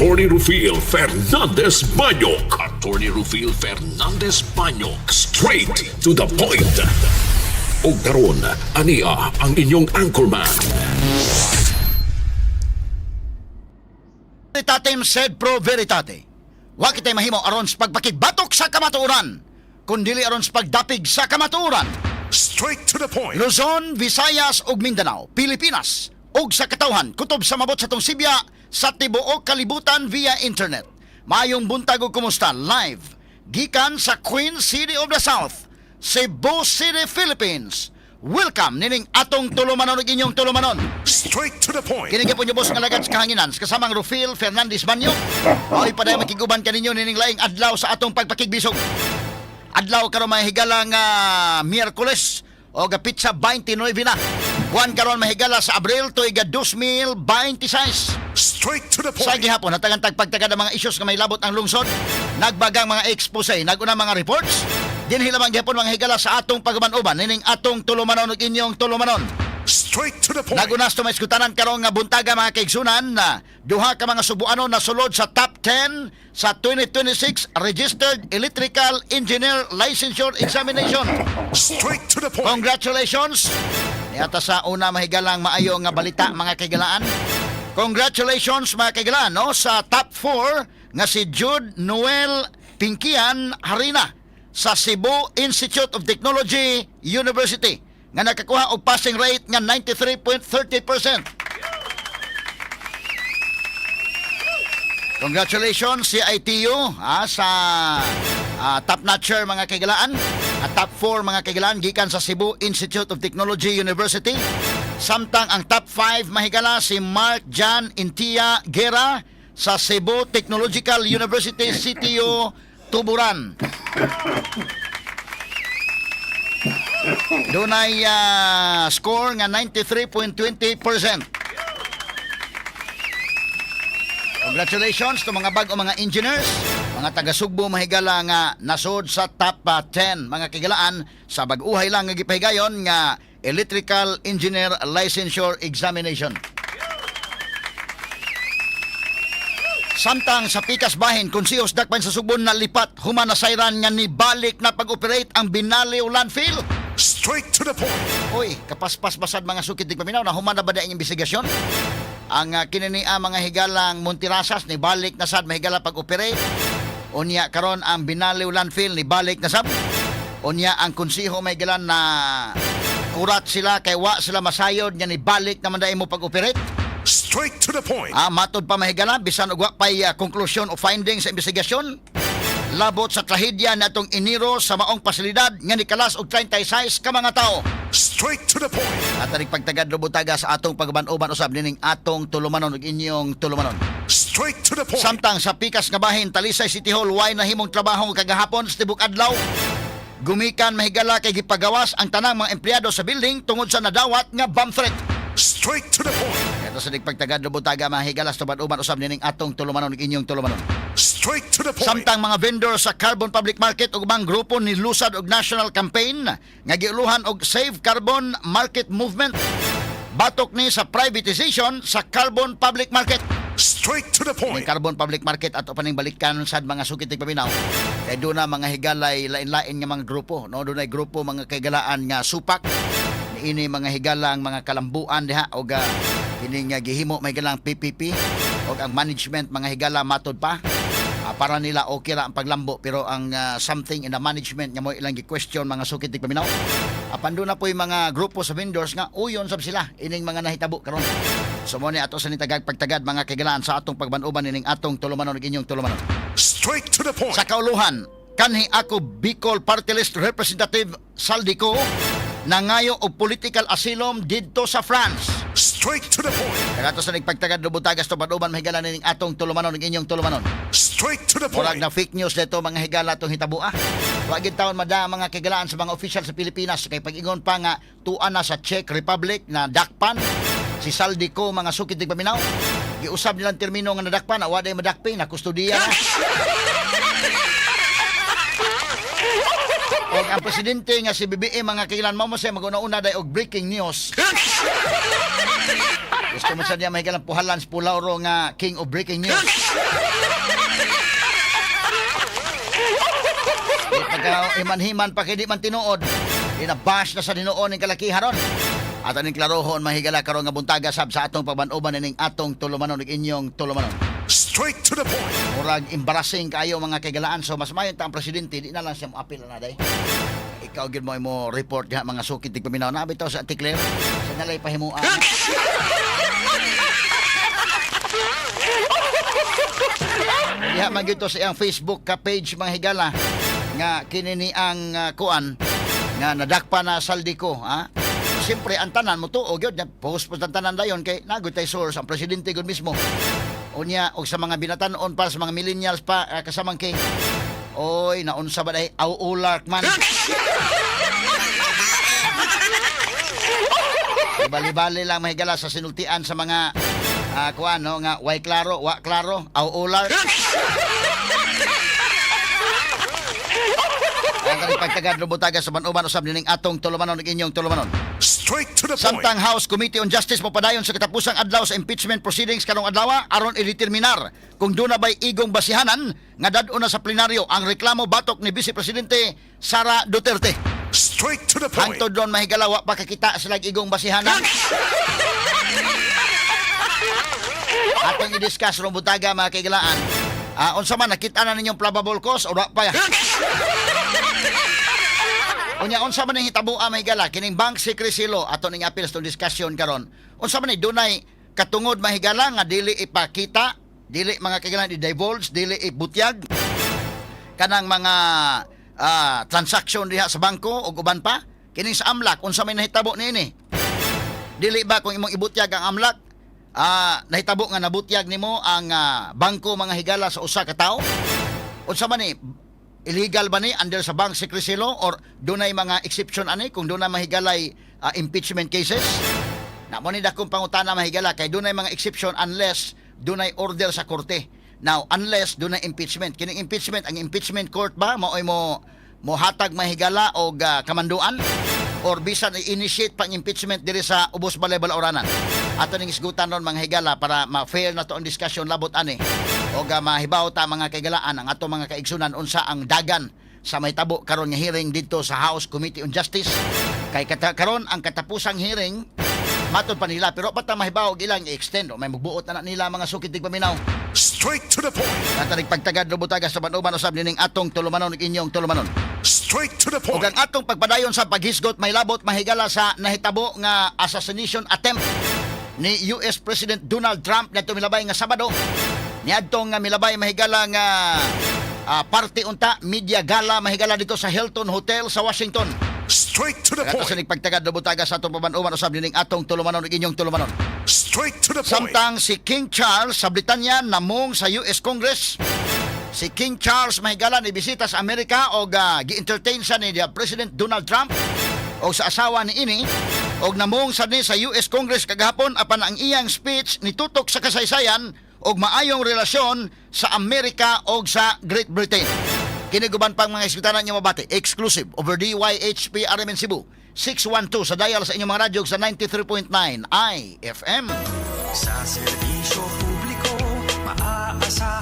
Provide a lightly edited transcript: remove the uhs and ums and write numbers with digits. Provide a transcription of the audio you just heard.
Attorney Rufil Fernandez Banyok. Attorney Rufil Fernandez Banyok. Straight to the point. Og karon, ania ang inyong anchorman. Veritatem sed pro veritate. Wa kitay mahimo aron sa pagpakigbatok sa kamatuoran, kundili aron sa pagdapig sa kamatuoran. Straight to the point. Luzon, Visayas ug Mindanao, Pilipinas ug sa katawhan kutob sa mabot sa tong sibya sa tibuok kalibutan via internet. Maayong buntag ug kumusta live gikan sa Queen City of the South, Cebu City, Philippines. Welcome nining atong tulumanon ug inyong tulumanon. Straight to the point. Kini gyapon boss nga lagad sa kahanginan sa kasamang Rufil Fernandez Banyo. Mao'y paday makiguban kaninyo nining laing adlaw sa atong pagpakigbisog. Adlaw karon mahigala nga Miyerkules o petsa 29 na. Buwan karon mahigala sa Abril tuig 2026. Straight to the Sa point. gihapon hatagan tagpagtagad ang mga issues nga may labot ang lungsod, nagbagang mga expose, naguna mga reports. Dinhi lamang gihapon mga higala sa atong paghuman-uban nining atong tulumanon ug inyong tulumanon. Straight to the point. Nagunas to maiskutanan karong nga buntaga, mga kaigsunan, na duha ka mga Subuano na sulod sa top 10 sa 2026 Registered Electrical Engineer Licensure Examination. Straight to the point. Congratulations! Niata sa una mahigalang maayo nga balita, mga kaigalaan. Congratulations, mga kaigalaan, no, sa top 4 nga si Jude Noel Pinkian Harina sa Cebu Institute of Technology University nga nakakuha og passing rate nga 93.30%. Congratulations CITU sa top notcher, mga kaigalaan, at top 4, mga kaigalaan, gikan sa Cebu Institute of Technology University. Samtang ang top 5 mahigala si Mark John Intia Guerra sa Cebu Technological University CTU Tuburan. Dunay score nga 93.20%. Congratulations to mga bag-o mga engineers, mga taga-Sugbo mahigala nga nasod sa top 10, mga kigalaan, sa bag-uhay lang nga gipahigayon nga Electrical Engineer Licensure Examination. Samtang sa pikas bahin, konseho sa Dakbayan sa Sugbo nalipat human nasayran nga nibalik na pag-operate ang Binaliw landfill. Straight to the point. Uy, kapaspas basad, mga sukit di paminaw, na human na ba na ang investigasyon? Ang kinini mga higalang Montirasas ni balik na sad mahigala pag-operate. Unya karon ang Binaliw landfill ni balik na sab. Unya ang konseho may galan na kurat sila kay wa sila masayod nga ni balik naman dai mo pag-operate. Straight to the point. Matod pa mahigala bisan og wa pay konklusyon o findings sa investigasyon labot sa trahedya na atong Enero sa maong pasilidad nga nikalas og 36 ka mga tao. Straight to the point. At aring pagtagad lubutaga sa atong pagban-uban usab nining atong tulumanon ug inyong tulumanon. Straight to the point. Samtang sa pikas nga bahin, Talisay City Hall way nahimong trabaho kagahapon sa tibok adlaw. Gumikan mahigala kay gipagawas ang tanang mga empleyado sa building tungod sa nadawat nga bomb threat. Straight to the point. Ito sa pagtagad lubutaga mahigala sa tuban-uban usab nining atong tulumanon ug inyong tulumanon. Straight to the point. Samtang mga vendor sa Carbon Public Market ug ubang grupo ni lusad og national campaign nga giuluhan og Save Carbon Market Movement. Batok ni sa privatization sa Carbon Public Market. Straight to the Ning point. Carbon Public Market ato pa ning balikan sad, mga sukit paminaw. Kay doon na mga higalay lain-lain nga mga grupo, no? Dunay grupo, mga kaigalaan, nga supak niini mga higalang mga kalambuan diha og kini nga gihimo may galang PPP og ang management, mga higala, matod pa para nila okay ra ang paglambo, pero ang something in the management nga mo ilang gi-question, mga sukit paminaw. Apan doon na po yung mga grupo sa vendors nga uyon sab sila ining mga nahitabo karon. So mo ni ato sa nitagag pagtagad, mga kaigalaan, sa atong pagbanuban ining atong tulumanon ug inyong tulumanon. Straight to the point. Sa kauluhan, kanhi Ako Bicol Party List Representative Zaldy Co nangayo og political asylum didto sa France. Straight to the point. Kaya sa nagpagtagad lubutagas to banuban mahigala nining atong tulumanon ug inyong tulumanon. Straight to the Murag point. na fake news dito, mga higala, itong hitabua. Wa gid taon mada, mga kigalaan, sa mga official sa Pilipinas kay pag-ingon pa nga tuan na sa Czech Republic na dakpan si Zaldy Co, mga sukit di paminaw. Giusab nilang termino nga nadakpan, wa day madakpi, na kustudiya na. Og ang presidente nga si BBM, mga kailan mo siya maguna-una day og breaking news. Gusto mo sa niya mahigalang puhalan sa Pulauro nga King of Breaking News. Di pagka iman-himan pa kay di man tinuod, inabash na sa dinuon ng kalakihan ron. At aning klarohon mahigala karon nga buntaga sab sa atong pagban-uban ining atong tulumanon ug inyong tulumanon. Straight to the point. Murag embarrassing kayo, mga kaigalaan, so mas mayon ta ang presidente di na lang siya moapil na day. Ikaw gyud mo imo report diha, mga sukit tigpaminaw na bitaw sa Ate Claire sa nalay pahimuan. Diha man gyud to sa iyang Facebook ka page, mga higala, nga kini ni ang kuan nga nadakpa na Zaldy Co, ha. Siyempre ang tanan mo tuo gyud, post po ang tanan dayon kay nagoy tay source, ang presidente gyud mismo. Unya og sa mga binatan-on pa, sa mga millennials pa, kasamang kay oy naunsa ba day aw ulark man. Bali-bali lang, mahigala, sa sinultian sa mga kuan no nga way klaro, wa klaro, aw ulark. Ang kaning pagtagad lubutaga sa banuban usab nining atong tulumanon ug inyong tulumanon. Straight to the point. Samtang House Committee on Justice mopadayon sa katapusang adlaw sa impeachment proceedings karong adlaw aron i-determinar kung duna bay igong basihanan nga dad-on na sa plenaryo ang reklamo batok ni Vice Presidente Sara Duterte. Straight to the point. Hangtod ron, mahigala, wa pa kakita sila igong basihanan. Atong i-discuss rong butaga, mga kaigalaan. Unsa man nakita na ninyong probable cause o wa pa? Unya unsa man ning hitaboa, mahigala, kining bank secrecy law ato ning apil sa discussion karon. Unsa man ni dunay katungod, mahigala, nga dili ipakita, dili, mga kaigalaan, i-divulge, dili ibutyag kanang mga transaction diha sa bangko ug uban pa? Kining sa AMLC, unsa may nahitabo niini? Dili ba kung imong ibutyag ang AMLC, nahitabo nga nabutyag nimo ang bangko, mga higala, sa usa ka tawo? Unsa man ni, illegal ba ni under sa bank secrecy law or dunay mga exception ani kung dunay mahigalay impeachment cases? Na mo ni dakong pangutana, mahigala, kay dunay mga exception unless dunay order sa korte. Now, unless dunay impeachment. Kining impeachment, ang impeachment court ba maoy mo mohatag, mahigala, og kamanduan or bisan i-initiate pang impeachment diri sa ubos balay balauranan? Ato ning isgutan ron, mga higala, para ma-fair na to ang discussion labot ani og mahibaw ta, mga kaigalaan, ang ato mga kaigsunan unsa ang dagan sa mahitabo karon nga hearing dito sa House Committee on Justice kay karon ang katapusang hearing matod pa nila, pero pa ta mahibaw og ilang i-extend o may magbuot na, na nila, mga sukit paminaw. Straight to the point. Katarig pagtagad lubutaga sa banuban usab nining atong tulumanon ug inyong tulumanon. Straight to the Ug point. ang atong pagpadayon sa paghisgot may labot, mahigala, sa nahitabo nga assassination attempt ni US President Donald Trump na milabay nga Sabado. Niadtong nga milabay, mahigala, nga party unta, media gala, mahigala, dito sa Hilton Hotel sa Washington. Straight to the Kato sa point. nagpagtagad lubutaga sa atong pabanuban usab nining atong tulumanon ug inyong tulumanon. Straight to the point. Samtang si King Charles sa Britanya namong sa US Congress. Si King Charles, mahigala, ni bisita sa Amerika og gi-entertain siya ni President Donald Trump og sa asawa ni ini og namong sa ni sa US Congress kagahapon, apan ang iyang speech nitutok sa kasaysayan og maayong relasyon sa Amerika og sa Great Britain. Kini ug uban pang mga isgutanan niyo mabati exclusive over DYHP RMN Cebu 612 sa dial sa inyong mga radyo sa 93.9 IFM. Sa serbisyo publiko, maaasahan.